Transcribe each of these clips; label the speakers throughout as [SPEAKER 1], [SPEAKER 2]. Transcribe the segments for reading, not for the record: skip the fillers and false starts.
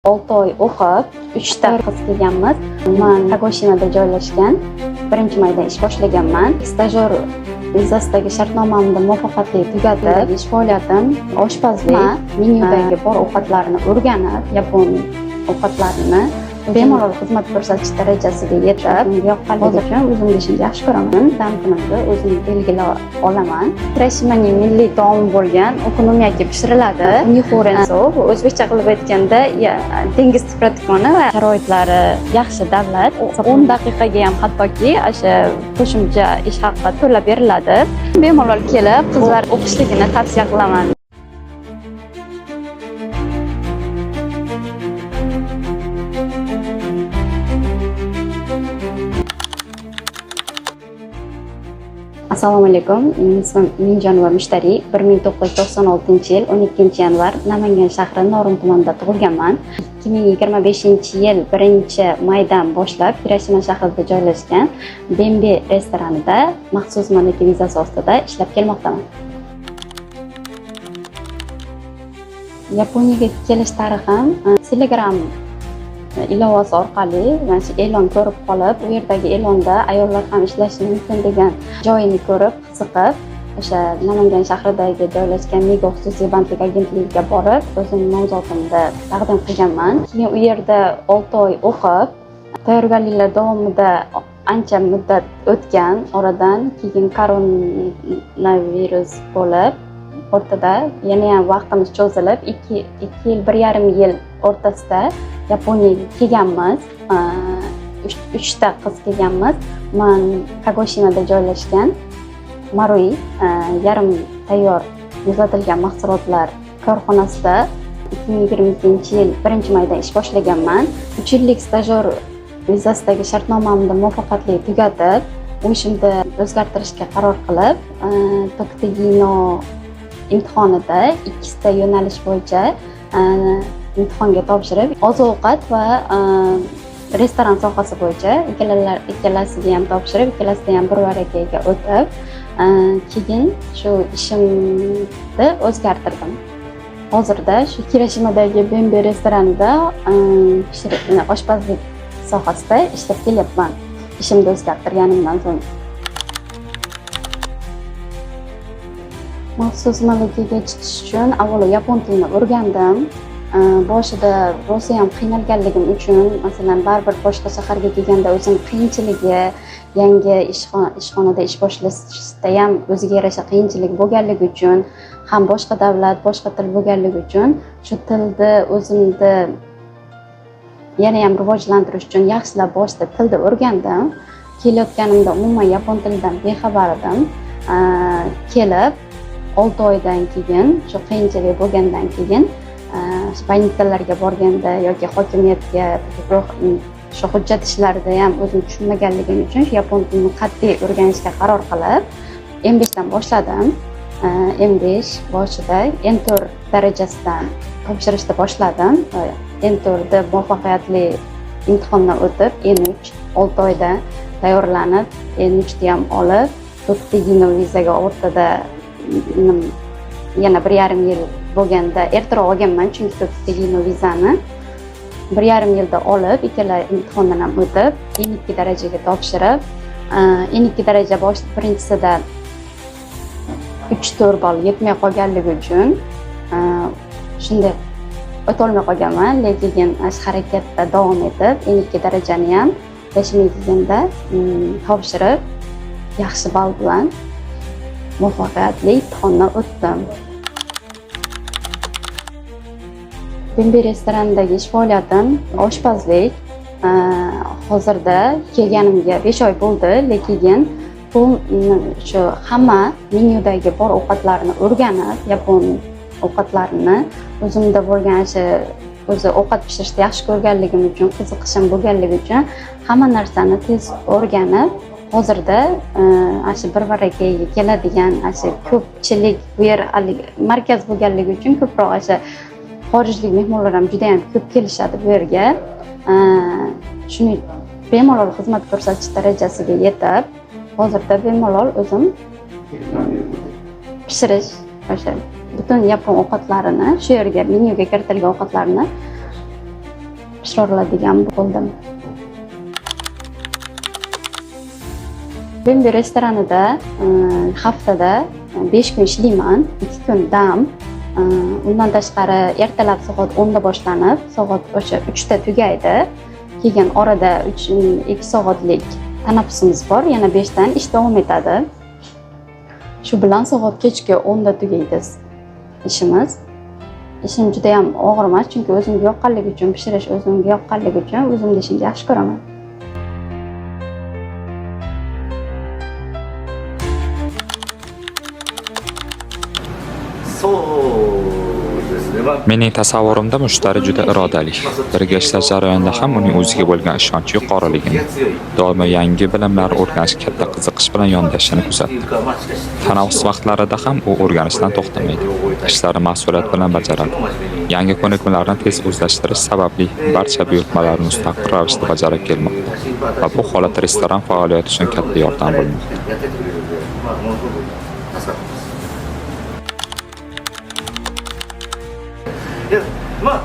[SPEAKER 1] 6 oy o'qib, 3 ta qiz kelganmiz. Man Kagoshimada joylashgan 1-mayda ish boshlaganman. Stajyor vizasidagi shartnomamni muvaffaqiyatli tugatib, ish faoliyatim oshpazlik, menyudagi bor ovqatlarni o'rganib, yapon ovqatlarini bemalol xizmat ko'rsatish darajasiga yetib, yoqqanligi uchun o'zimni ishimni yaxshi ko'raman. Dam kunimni o'zim belgilab olaman. Hiroshimaning milliy taomi bo'lgan okonomiyaki pishiriladi. Nihorenso, bu o'zbekcha qilib aytganda dengiz tipratikoni va sharoitlari yaxshi davlat. 10 daqiqaga ham hattoki o'sha qo'shimcha ish haqi to'lab beriladi. Bemalol kelib, qizlar o'qishligini tavsiya qilaman. Assalomu alaykum. Mening ismim Minjonova Mushtariy. 1996-yil 12-yanvar Namangan shahri Norin tumanida tug'ilganman. 2025-yil 1-maydan boshlab Hiroshima shahrida joylashgan Bembe restoranida maxsus malaka vizasi ostida ishlab kelmoqdaman. Yaponiyaga kelish tarixim Telegram ilovasi orqali mana shu e'lon ko'rib qolib, u yerdagi e'londa ayollar ham ishlashi mumkin degan joyini ko'rib, qiziqib, o'sha Namangan shahridagi joylashgan Mega xususiy bandlik agentligiga borib, o'zim nomzodimni taqdim qilganman. Keyin u yerda 6 oy o'qib, tayyorgarliklar davomida ancha muddat o'tgan, oradan keyin koronavirus bo'lib, o'rtada yana ham vaqtimiz cho'zilib, 2 yil, 1,5 yil o'rtasida Yaponiyaga kelganmiz. 3 ta qiz kelganmiz. Man Kagoshimada joylashgan Marui yarim tayyor muzlatilgan mahsulotlar korxonasida 2022-yil 1-mayda ish boshlaganman. 3 yillik stajyor vizasidagi shartnomamni muvaffaqiyatli tugatib, u ishimni o'zgartirishga qaror qilib, Toktigino imtihonida ikkita yo'nalish bo'yicha imtihonga topshirib, oziq-ovqat va restoran sohasi bo'yicha ikkalasiga ham topshirib, ikkalasida ham bir varakaga o'tib, keyin shu ishimni o'zgartirdim. Hozirda shu Hiroshimadagi Bembe restoranida oshpazlik sohasida ishlab kelyapman. Ishimni o'zgartirganimdan so'ng. Maxsus malakaga chiqish uchun avvalo yapon tilini o'rgandim. Boshida rosayam qiynalganligim uchun, masalan, baribir boshqa shaharga kelganda o'zim qiyinchiligi, yangi ishxonada ish boshlashda ham o'ziga yarasha qiyinchilik bo'lganligi uchun, ham boshqa davlat, boshqa til bo'lganligi uchun shu tilni o'zimni yana ham rivojlantirish uchun yaxshilab boshida tilni o'rgandim. Kelayotganimda umuman yapon tilidan bexabar edim. Kelib 6 oydan keyin, shu qiyinchilik bo'lgandan keyin больница larga borganda yoki hokimiyatga shu hujjat ishlarida ham o'zim tushunmaganligim uchun shu yapon tilini qat'iy o'rganishga qaror qilib, M5 dan boshladim. M5 boshida N4 darajasidan topshirishni boshladim. N4da muvaffaqiyatli imtihondan o'tib, N3 6 oyda tayyorlanib, N3 ni ham olib, Toktigino vizaga o'rtada yana 1,5 yil bo'lganda ertaroq olganman, chunki Toktigino vizani 1,5 yilda olib, ikkala imtihondan ham o'tib, N2 darajaga topshirib, N2 daraja bosh birinchisida 3-4 ball yetmay qolganligi uchun shunday o'tolmay qolganman, lekin shu harakatda davom etib, N2 darajani ham yoshimga kelganda topshirib, yaxshi ball bilan muvaffaqiyatli imtihondan o'tdim. Bembe restoranidagi ish faoliyatim oshpazlik. Hozirda kelganimga 5 oy bo'ldi, lekin bu shu hamma menyudagi bor ovqatlarni o'rganib, yapon ovqatlarini o'zimda bo'lgan shu o'zi ovqat pishirishni yaxshi ko'rganligim uchun, qiziqishim bo'lganligi uchun hamma narsani tez o'rganib, hozirda ana shu bir varakaga keladigan ana shu ko'pchilik bu yer haligi markaz bo'lganligi uchun ko'proq ana shu xorijlik mehmonlar ham juda ham ko'p kelishadi bu yerga. Shuni bemalol xizmat ko'rsatish darajasiga yetib, hozirda bemalol o'zim pishirish, o'sha butun yapon ovqatlarini, shu yerga menyuga kiritilgan ovqatlarni pishira oladigan bo'ldim. Bembe restoranida haftada 5 kun ishlayman, 2 kun dam. Undan tashqari ertalab soat 10 da boshlanib, soat o'sha 3 da tugaydi. Keyin orada 2 soatlik tanaffusimiz bor, yana 5 dan ish davom etadi. Shu bilan soat kechki 10 da tugaydi ishimiz. Ishim juda ham og'ir emas, chunki o'zimga yoqqanligi uchun, pishirish o'zimga yoqqanligi uchun o'zimni ishimni yaxshi ko'raman.
[SPEAKER 2] Mening tasavvurimda mushtari juda irodali. Birga ishlash jarayonida ham uning o'ziga bo'lgan ishonchi yuqoriligini, doimo yangi bilimlar o'rganishga katta qiziqish bilan yondashishini kuzatdim. Tanaffus vaqtlarida ham u o'rganishdan to'xtamaydi. Ishlarini mas'uliyat bilan bajaradi. Yangi ko'nikmalarni tez o'zlashtirish sababli barcha buyurtmalarni mustaqil ravishda bajarib kelmoqda va bu holat restoran faoliyati uchun katta yordam bo'lmoqda.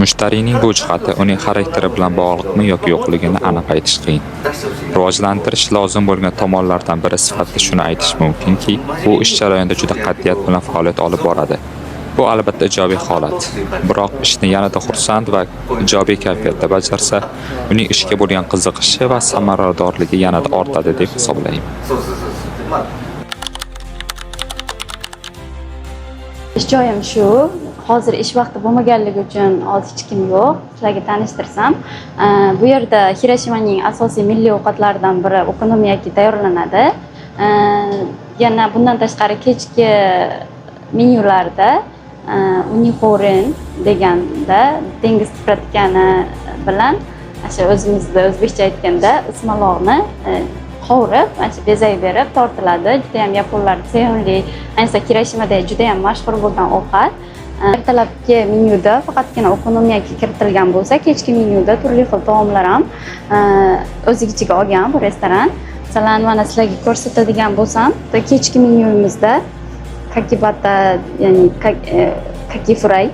[SPEAKER 2] Mushtarining bu jihati uning xarakteri bilan bog'liqmi yoki yo'qligini aniq aytish qiyin. Rivojlantirish lozim bo'lgan tomonlardan biri sifatida shuni aytish mumkinki, u ish jarayonida juda qat'iyat bilan faoliyat olib boradi. Bu albatta ijobiy holat. Biroq ishni yanada xursand va ijobiy kayfiyatda bajarsa, uning ishga bo'lgan qiziqishi va samaradorligi yanada ortadi deb hisoblayman.
[SPEAKER 1] Ish joyim shu. Hozir ish vaqti bo'lmaganligi uchun hozir hech kim yo'q. Sizlarga tanishtirsam, bu yerda Xiroshimaning asosiy milliy ovqatlaridan biri okonomiyaki tayyorlanadi. Yana bundan tashqari kechki menyularda unihoren deganda dengiz tipratikani bilan o'sha o'zimizda o'zbekcha aytganda ismaloqni qovurib, ana shu bezak berib tortiladi. Juda ham yaponlar sevimli, ayniqsa Xiroshimada juda ham mashhur bo'lgan ovqat. Ertalabki menyuda faqatgina okonomiyaki kiritilgan bo'lsa, kechki menyuda turli xil taomlar ham o'z ichiga olgan bu restoran. Masalan, mana sizlarga ko'rsatadigan bo'lsam, kechki menyumizda kakibata, ya'ni kakifray,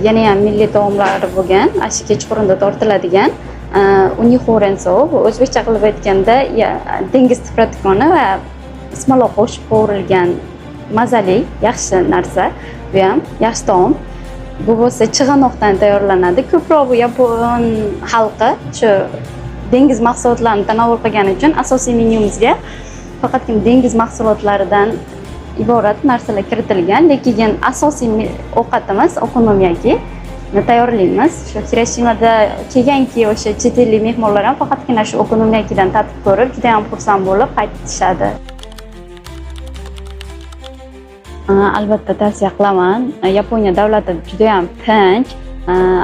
[SPEAKER 1] yana ham milliy taomlari bo'lgan, ana shu kechqurunda tortiladigan unihorenso, bu o'zbekcha qilib aytganda dengiz tipratikoni va ismaloq qo'shib qovurilgan mazali, yaxshi narsa. Bu ham yaxshi taom. Bu bo'lsa chig'anoqdan tayyorlanadi. Ko'proq bu yapon xalqi shu dengiz mahsulotlarini tanovul qilgani uchun asosiy menyumizga faqatgina dengiz mahsulotlaridan iborat narsalar kiritilgan, lekin asosiy ovqatimiz okonomiyaki tayyorlaymiz. Shu Xiroshimada kelganki o'sha chet ellik mehmonlar ham faqatgina shu okonomiyakidan tatib ko'rib, juda ham xursand bo'lib qaytishadi. Albatta tavsiya qilaman. Yaponiya davlati juda ham tinch,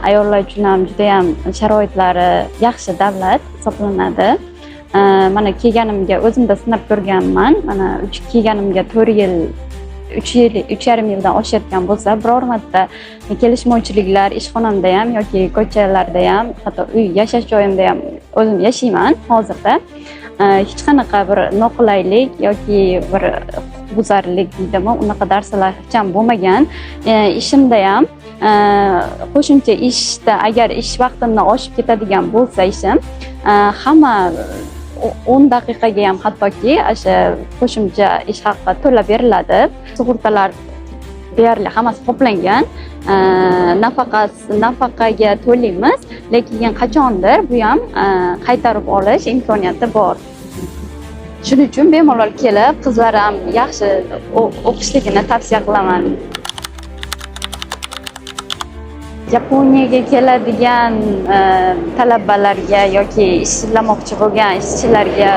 [SPEAKER 1] ayollar uchun ham juda ham sharoitlari yaxshi davlat hisoblanadi. Mana kelganimga o'zimda sinab ko'rganman. Mana kelganimga 4 yil, 3 yil, uch yarim yildan oshayotgan bo'lsa, biror marta kelishmovchiliklar ishxonamda ham yoki ko'chalarda ham, hatto uy yashash joyimda ham o'zim yashayman hozirda. Hech qanaqa bir noqulaylik yoki bir huquqbuzarlik deydimi, unaqa narsalar hech ham bo'lmagan. Ishimda ham, qo'shimcha ishda agar ish vaqtimdan oshib ketadigan bo'lsa ishim, hamma 10 daqiqaga ham hattoki o'sha qo'shimcha ish haqi to'lab beriladi. Sug'urtalar deyarli hammasi qoplangan. Nafaqaga to'laymiz, lekin qachondir bu ham qaytarib olish imkoniyati bor. Shuning uchun bemalol kelib, qizlar ham yaxshi o'qishligini tavsiya qilaman. Yaponiyaga keladigan talabalarga yoki ishlamoqchi bo'lgan ishchilarga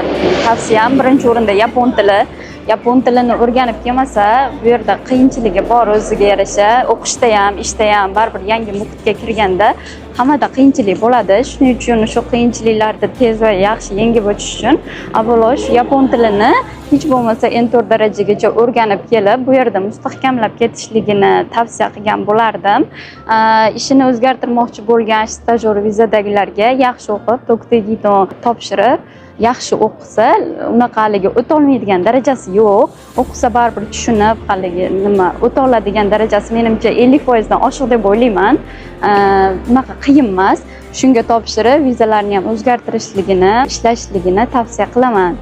[SPEAKER 1] tavsiyam birinchi o'rinda yapon tili. Yapon tilini o'rganib kelmasa, bu yerda qiyinchiligi bor o'ziga yarasha. O'qishda ham, ishda ham baribir yangi muhitga kirganda hammada qiyinchilik bo'ladi. Shuning uchun shu qiyinchiliklarni tez va yaxshi yengib o'tish uchun avvalo shu yapon tilini hech bo'lmasa N4 darajagacha o'rganib kelib, bu yerda mustahkamlab ketishligini tavsiya qilgan bo'lardim. Ishini o'zgartirmoqchi bo'lgan stajyor vizadagilarga yaxshi o'qib, Tokutei Gito topshirib, Yaxshi o'qisa, unaqa haligi o'tolmaydigan darajasi yo'q. O'qisa, baribir tushunib, haligi nima, o'ta oladigan darajasi, menimcha, 50%dan oshiq deb o'ylayman. Unaqa qiyin emas. Shunga topshirib, vizalarni ham o'zgartirishligini, ishlashligini tavsiya qilaman.